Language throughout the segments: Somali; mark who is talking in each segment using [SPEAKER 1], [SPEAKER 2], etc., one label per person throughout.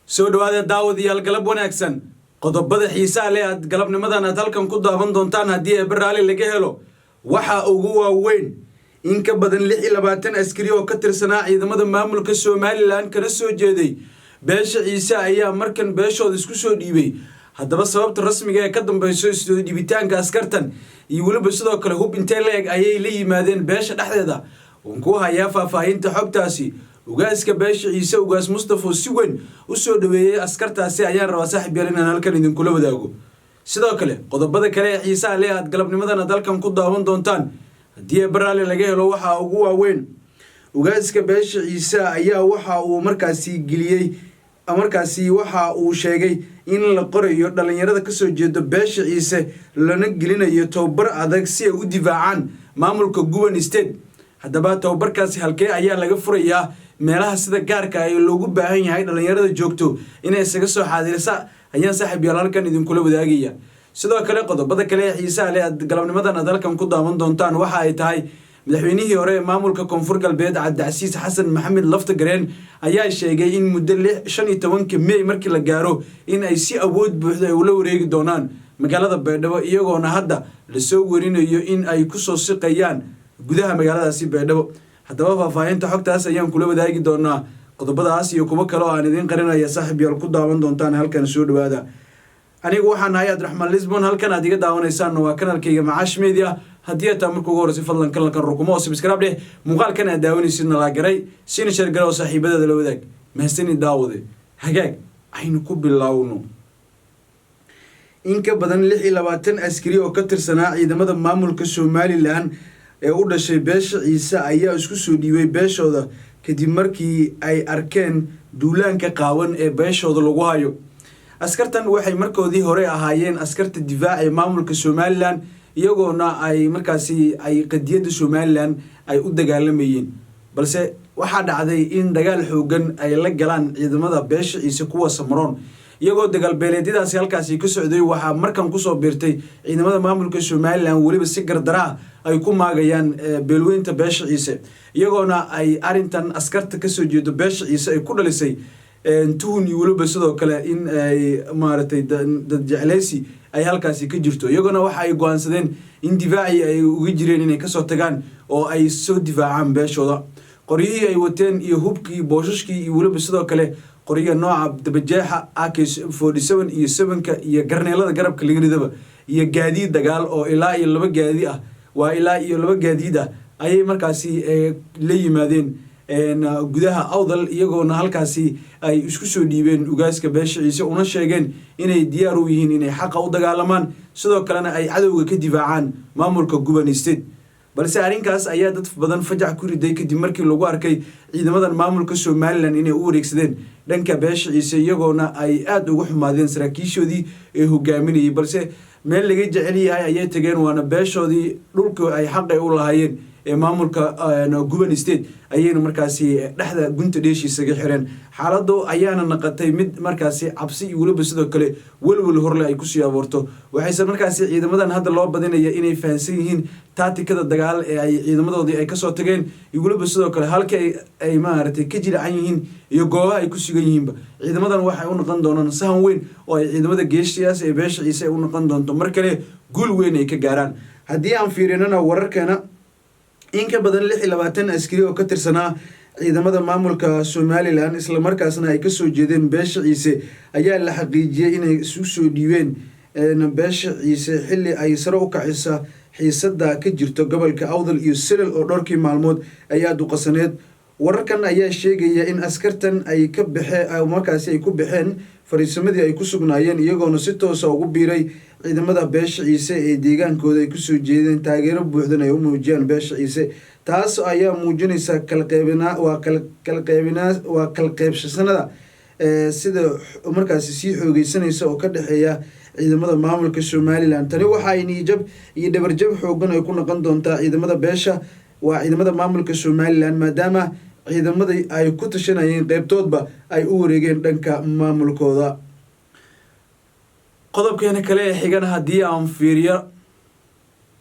[SPEAKER 1] Soo dhawaada, daawadayaal, galab wanaagsan. Qodobada xiisaha leh aad galabnimadan aad halkan ku daawan doontaan, haddii Eebbe raali laga helo, waxa ugu waaweyn: in ka badan 26 askari oo ka tirsanaa ciidamada maamulka Somaliland kana soo jeeday beesha Ciise ayaa markan beeshooda isku soo dhiibay. Haddaba, sababta rasmiga ee ka dambeyso isoo dhiibitaanka askartan iyo weliba sidoo kale hub intee la-eg ayay la yimaadeen beesha dhexdeeda, waan ku hayaa faahfaahinta xogtaasi. Ugaaska beesha Ciise, Ugaas Mustafo, si weyn u soo dhaweeyey askartaasi ayaan rabaa, saaxib yaal, inaan halkan idinkula wadaago. Sidoo kale, qodobada kale ee xiisaha leh aad galabnimadan aad halkan ku daawan doontaan, haddii Eebbe raali laga helo, waxaa ugu waaweyn: ugaaska beesha Ciise ayaa waxa uu markaasi geliyey, markaasi waxa uu sheegay in la qorayo dhalinyarada kasoo jeeda beesha Ciise, lana gelinayo tababar adag si ay u difaacaan maamulka Guban State. Haddaba, tababarkaasi halkee ayaa laga furayaa? Meelaha sida gaarka ee loogu baahan yahay dhalinyarada joogto inay isaga soo xaadirisa ayaan, saaxiib yaal, halkan idinkula wadaagaya. Sidoo kale, qodobada kale ee xiisaha leh aad galabnimadan aad halkan ku daawan doontaan waxa ay tahay: madaxweynihii hore ee maamulka Koonfur Galbeed, Cabdicasiis Xasan Maxamed Laftagareen, ayaa sheegay in muddo 15-ka Mey markii la gaaro in ay si awood buuxda ay ula wareegi doonaan magaalada Baydhabo, iyagoona hadda lasoo werinayo in ay kusoo siqayaan gudaha magaaladaasi Baydhabo. Haddaba, faahfaahinta xogtaas ayaan kula wadaagi doonaa. Qodobadaas iyo kuwo kale oo aan idiin qarinaya, saaxiib yaal, ku daawan doontaan halkan. Soo dhawaada. Anigu waxaan nahay Abdiraxmaan Lisbon, halkan aad iga daawanaysaanna waa kanalkayga Macaash Media. Haddii aad taa marka ugu horeysa, fadlan kanalkan rukumo oo subscribe dheh, muuqaalkan aad daawanaysidna like garay, siina share gara oo saaxiibadaada la wadaag. Mahasani, daawade. Hagaag, aynu ku bilowno. In ka badan 26 askari oo ka tirsanaa ciidamada maamulka Somaliland ee u dhashay beesha Ciise ayaa isku soo dhiibay beeshooda kadib markii ay arkeen duulaanka qaawan ee beeshooda lagu hayo. Askartan waxay markoodii hore ahaayeen askarta difaac ee maamulka Somaliland, iyagoona ay markaasi ay qadiyadda Somaliland ay u dagaalamayeen, balse waxaa dhacday in dagaal xoogan ay la galaan ciidamada beesha Ciise, kuwa Samaroon. Iyagoo dagaalbeeleedyadaasi halkaasi ka socday, waxaa markan kusoo biirtay ciidamada maamulka Somaliland, weliba si gardaraa ay ku maagayaan beelweynta beesha Ciise, iyagoona ay arintan askarta kasoo jeedo beesha Ciise ay ku dhalisay tuhun iyo weliba sidoo kale in ay maaragtay dad jecleysi ay halkaasi ka jirto. Iyagoona waxa ay go-aansadeen in difaacii ay uga jireen inay kasoo tagaan oo ay soo difaacaan beeshooda. Qoryihii ay wateen iyo hubkii, booshashkii iyo weliba sidoo kale qoryaha nooca dabajeexa AK-47 iyo sevenka iyo garneelada garabka laga ridaba iyo gaadiid dagaal oo ilaa iyo laba gaadi ah, waa ilaa iyo laba gaadiid ah, ayay markaasi la yimaadeen gudaha Awdal, iyagoona halkaasi ay isku soo dhiibeen ugaaska beesha Ciise, una sheegeen inay diyaar u yihiin inay xaqa u dagaalamaan, sidoo kalena ay cadowga ka difaacaan maamulka Guban State. Balse arrinkaas ayaa dad badan fajac ku riday kadib markii lagu arkay ciidamadan maamulka Somaliland inay u wareegsadeen dhanka beesha Ciise, iyagoona ay aada uga xumaadeen saraakiishoodii ee hogaaminayay. Balse meel laga jecel yahay ayay tageen, waana beeshoodii. Dhulka ay xaqay u lahaayeen ee maamulka Guban State ayayna markaasi dhexda gunta dheeshiisaga xireen. Xaaladu ayaana naqatay mid markaasi cabsi iyo weliba sidoo kale welwel horle ay kusii abuurto. Waxayse markaasi ciidamadan hadda loo badinaya inay fahansan yihiin taatikada dagaal ee ay ciidamadoodii ay kasoo tageen iyo weliba sidoo kale halka ay maaragtay ka jilacan yihiin iyo goobaha ay ku sugan yihiinba. Ciidamadan waxay u noqon doonaan sahan weyn oo ay ciidamada geeshiyaas ee beesha Ciise ay u noqon doonto mar kale guul weyn ay ka gaaraan. Haddii aan fiirinana wararkeena, in ka badan 26 askari oo ka tirsanaa ciidamada maamulka Somaliland, islamarkaasna ay kasoo jeedeen beesha Ciise, ayaa la xaqiijiyey inay isu soo dhiibeen beesha Ciise, xilli ay sare u kacisa xiisada ka jirto gobolka Awdal iyo Selel oo dhowrkii maalmood ay aada u qasaneed. Wararkan ayaa sheegaya in askartan ay ka baxe, markaasi ay ku baxeen fariisamadii ay ku sugnaayeen, iyagoona si toosa ugu biiray ciidamada beesha Ciise ee deegaankooda ay kusoo jeedeen, taageero buuxdan ay u muujiyaan beesha Ciise. Taas ayaa muujinaysa kalaqeybinaa, waa kala qeybinaa, waa kala qeybshasanada sida markaasi sii xoogeysanaysa oo ka dhexeeya ciidamada maamulka Somaliland. Tani waxa ay niyajab iyo dhabarjab xoogan ay ku noqon doontaa ciidamada beesha, waa ciidamada maamulka Somaliland, maadaama ciidamadii ay ku tashanayeen qeybtoodba ay u wareegeen dhanka maamulkooda. Qodobkeena kale ee xigana haddii aan fiiriyo,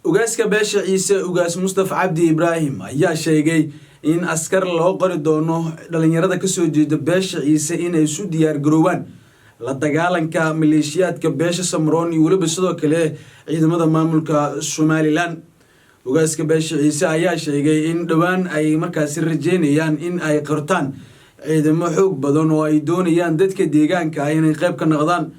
[SPEAKER 1] ugaaska beesha Ciise, Ugaas Mustafa Cabdi Ibraahim, ayaa sheegay In askar loo qori doono dhalinyarada kasoo jeeda beesha Ciise inay isu diyaar garoobaan la dagaalanka maleeshiyaadka beesha Samaroon iyo weliba sidoo kale ciidamada maamulka Somaliland. Ugaaska beesha Ciise ayaa sheegay in dhowaan ay markaasi rajeynayaan in ay qortaan ciidamo xoog badan oo ay doonayaan dadka deegaanka ah inay qayb ka noqdaan.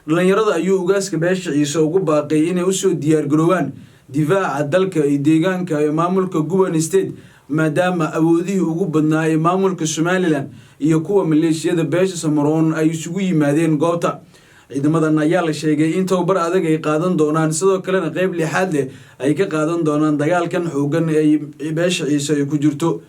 [SPEAKER 1] Dhalinyarada ayuu ugaaska beesha Ciise ugu baaqay inay usoo diyaargaroobaan difaaca dalka iyo deegaanka ee maamulka Guban State, maadaama awoodihii ugu badnaa ee maamulka Somaliland iyo kuwa maleeshiyada beesha Samaroon ay isugu yimaadeen goobta. Ciidamadan ayaa la sheegay in tababar adag ay qaadan doonaan, sidoo kalena qeyb lixaad leh ay ka qaadan doonaan dagaalkan xoogan ee beesha Ciise ay ku jirto.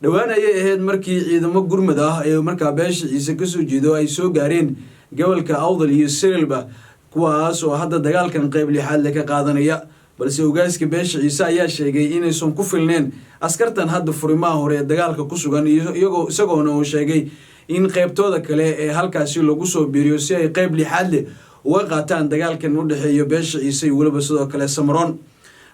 [SPEAKER 1] Dhowaan ayay ahayd markii ciidamo gurmad ah ee markaa beesha Ciise kasoo jeedo ay soo gaareen gobolka Awdal iyo Selelba, kuwaas oo hadda dagaalkan qeyb lixaad leh ka qaadanaya. Balse ugaaska beesha Ciise ayaa sheegay inaysan ku filneen askartan hadda furimaha hore ee dagaalka ku sugan, iyagoo isagoona uu sheegay in qeybtooda kale ee halkaasi lagu soo biiriyo si ay qeyb lixaad leh uga qaataan dagaalkan u dhexeeya beesha Ciise iyo weliba sidoo kale Samaroon.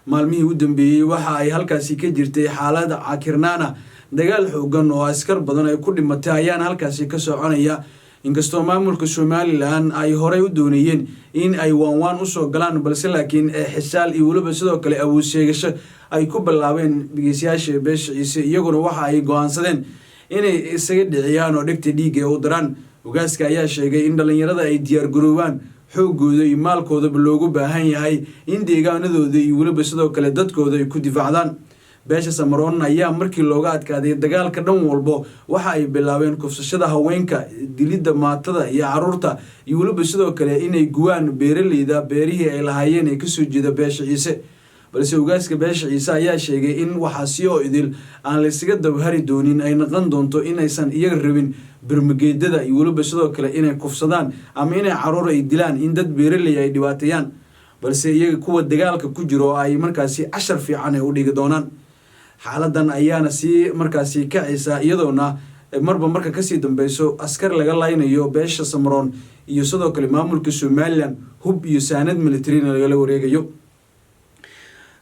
[SPEAKER 1] Maalmihii u dambeeyey waxa ay halkaasi ka jirtay xaalad cakirnaana. Dagaal xoogan oo askar badan ay ku dhimatay ayaana halkaasi ka soconaya, inkastoo maamulka Somaliland ay horey u doonayeen in ay waanwaan usoo galaan, balse laakiin xisaal iyo weliba sidoo kale awood sheegasho ay ku bilaabeen geesiyaasha beesha Ciise, iyaguna waxa ay go-aansadeen inay isaga dhiciyaan oo dhegta dhiigga u daraan. Ugaaska ayaa sheegay in dhalinyarada ay diyaargaroobaan, xoogooda iyo maalkoodaba loogu baahan yahay in deegaanadooda iyo weliba sidoo kale dadkooda ay ku difaacdaan. Beesha Samaroon ayaa markii looga adkaaday dagaalka dhan walbo waxa ay bilaabeen kufsashada haweenka, dilidda maatada iyo caruurta, iyo weliba sidoo kale inay guwaan beeraleyda beerihii ay lahaayeen ee kasoo jeeda beesha Ciise. Balse ugaaska beesha Ciise ayaa sheegay in waxaasi oo idil aan laysaga dabahari doonin, ay noqon doonto inaysan iyaga rabin bermageedada iyo weliba sidoo kale inay kufsadaan ama inay caruur ay dilaan, in dad beeraley ay dhibaateeyaan, balse iyaga kuwa dagaalka ku jiro oo ay markaasi cashar fiican ay u dhigi doonaan. Xaaladan ayaana sii markaasi kacaysa, iyadoona marba marka kasii dambeyso askar laga laynayo beesha Samaroon iyo sidoo kale maamulka Somaliland, hub iyo saanad militarina lagala wareegayo.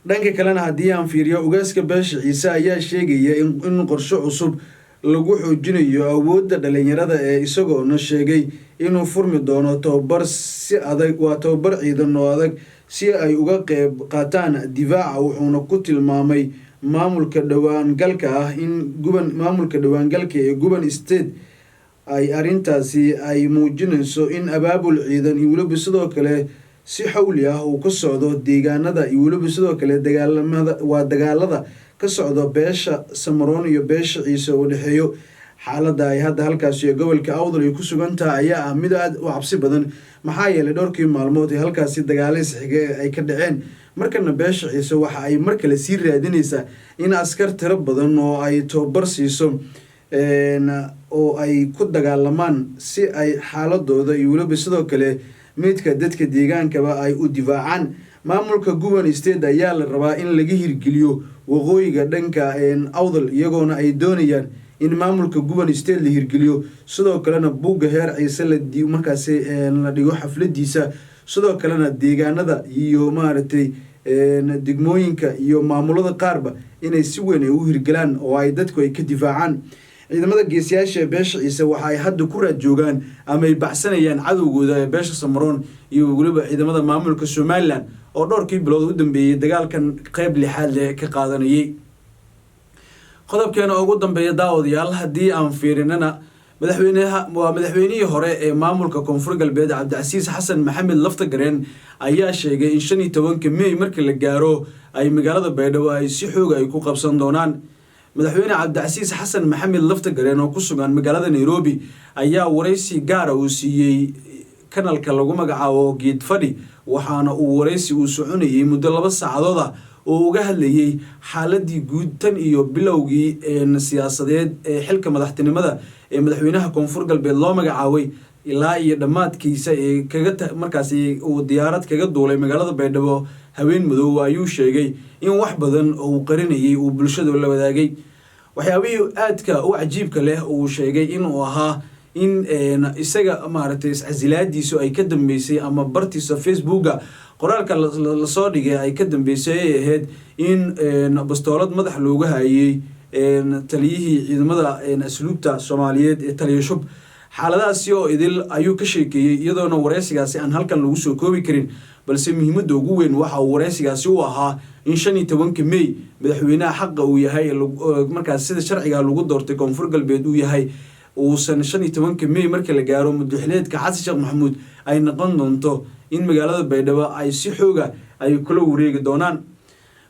[SPEAKER 1] Dhanka kalena haddii aan fiiriyo, ugaaska beesha Ciise ayaa sheegaya in qorshe cusub lagu xoojinayo awoodda dhalinyarada ee isagoona sheegay inuu furmi doono tababar si adag, waa tababar ciidan oo adag, si ay uga qeyb qaataan difaaca. Wuxuuna ku tilmaamay maamulka dhowaangalka ah in Guban, maamulka dhowaangalka ee Guban State, ay arrintaasi ay muujinayso in abaabul ciidan iyo weliba sidoo kale si xawli ah uu ka socdo deegaanada iyo weliba sidoo kale dagaalamada, waa dagaalada ka socda beesha Samaroon iyo beesha Ciise oo dhexeeyo. Xaaladda ay hadda halkaasi ee gobolka Awdal ay ku sugan tahay ayaa ah mid aada u cabsi badan, maxaa yeelay dhowrkii maalmood ee halkaasi dagaalo isxiga ay ka dhaceen. Markana beesha Ciise waxa ay mar kale sii raadinaysaa in askar tiro badan oo ay tababar siiso oo ay ku dagaalamaan, si ay xaaladooda iyo weliba sidoo kale midka dadka deegaankaba ay u difaacaan. Maamulka Guban State ayaa la rabaa in laga hirgeliyo waqooyiga dhanka Awdal, iyagoona ay doonayaan in maamulka Guban State la hirgeliyo, sidoo kalena buugga heer Ciise la markaasi la dhigo xafladiisa, sidoo kalena deegaanada iyo maaragtay degmooyinka iyo maamulada qaarba inay si weyn ay u hirgelaan oo ay dadku ay ka difaacaan. Ciidamada geesiyaasha ee beesha Ciise waxa ay hadda ku raad joogaan ama ay baxsanayaan cadowgooda ee beesha Samaroon iyo weliba ciidamada maamulka Somaliland oo dhowrkii bilood u dambeeyey dagaalkan qeyb lixaad leh ka qaadanayay. Qodobkeena ugu dambeeya, daawadayaal, haddii aan fiirinana, madaxweynaha, waa madaxweynihii hore ee maamulka Koonfur Galbeed, Cabdicasiis Xasan Maxamed Laftagareen, ayaa sheegay in 15-ka Mey marka la gaaro ay magaalada Baydhabo ay si xooga ay ku qabsan doonaan. Madaxweyne Cabdicasiis Xasan Maxamed Laftagareen oo ku sugan magaalada Nairobi ayaa waraysi gaara uu siiyey kanalka lagu magacaabo Geed Fadhi, waxaana uu waraysi uu soconayay muddo 2 saacadood ah oo uga hadlayay xaaladii guud tan iyo bilowgii siyaasadeed ee xilka madaxtinimada ee madaxweynaha Koonfur Galbeed loo magacaabay ilaa iyo dhammaadkiisa ee kaga markaasi uu diyaarad kaga duulay magaalada Baydhabo habeen madow. Ayuu sheegay in wax badan oo uu qarinayay uu bulshada la wadaagay. Waxyaabihii aadka u cajiibka leh uu sheegay inuu ahaa in isaga maaragtay iscasilaadiisu ay ka dambeysay ama bartiisa Facebooka qoraalka lasoo dhigay ay ka dambeysay ay ahayd in bastoolad madax looga hayay. Taliyihii ciidamada asluubta Soomaaliyeed ee Taliya Shub. Xaaladahaasi oo idil ayuu ka sheekeeyey, iyadoona wareysigaasi aan halkan lagu soo koobi karin, balse muhiimadda ugu weyn waxa uu wareysigaasi u ahaa in 15-ka May madaxweynaha xaqa uu yahay, markaas sida sharciga lagu doortay Koonfur Galbeed uu yahay, uusan 15-ka May marka la gaaro muddaxileedka Xasan Sheekh Maxamuud ay noqon doonto in magaalada Baydhabo ay si xooga ay kula wareegi doonaan.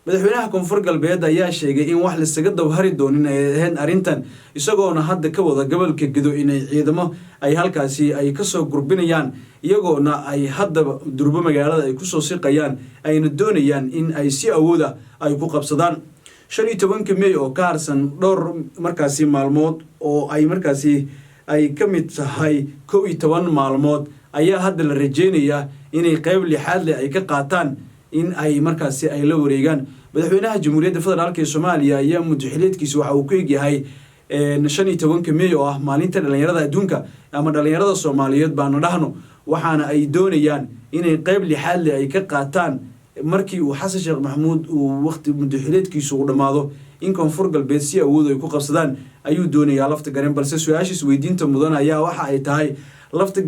[SPEAKER 1] Madaxweynaha Koonfur Galbeed ayaa sheegay in wax lasaga dabhari doonin ay ahayn arrintan, isagoona hadda ka wada gobolka Gedo inay ciidamo ay halkaasi ay kasoo gurbinayaan, iyagoona ay haddaba durbo magaalada ay kusoo siqayaan, ayna doonayaan in ay si awooda ay ku qabsadaan. 15-ka May oo ka harsan dhowr markaasi maalmood, oo ay markaasi ay ka mid tahay 11 maalmood, ayaa hadda la rajeynayaa inay qeyb lixaad leh ay ka qaataan in ay markaasi ay la wareegaan. Madaxweynaha Jamhuuriyadda Federaalk ee Soomaaliya ayaa muddaxileedkiisa waxa uu ku egyahay 15-ka May, oo ah maalinta dhalinyarada adduunka ama dhalinyarada Soomaaliyeed baana dhahno, waxaana ay doonayaan inay qeyb lixaad leh ay ka qaataan markii uu Xasan Sheekh Maxamuud uu waqti muddaxileedkiisu uu dhammaado in Koonfur Galbeed si awood ay ku qabsadaan ayuu doonayaa Lafta Gareen. Balse su-aashiis weydiinta mudan ayaa waxa ay tahay, lafta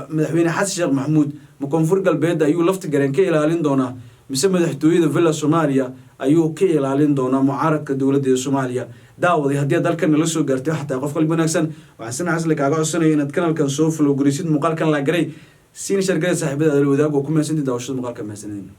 [SPEAKER 1] madaxweyne Xasan Sheekh Maxamuud ma Koonfur Galbeed ayuu Lafta Gareen ka ilaalin doonaa, mise madaxtooyada Villa Soomaaliya ayuu ka ilaalin doonaa mucaaradka dowladda ee Soomaaliya? Daawaday, haddii aad dalkan nala soo gaartay, waxaa tahay qof qalbi wanaagsan. Waxaan si naxariis leh kaaga codsanaya inaad kanalkan soo follow gurisid, muuqaalkan la garay, siina share garay, saaxiibadaada la wadaag. Oo ku mahadsantii daawashada muuqaalka. Mahadsanidin.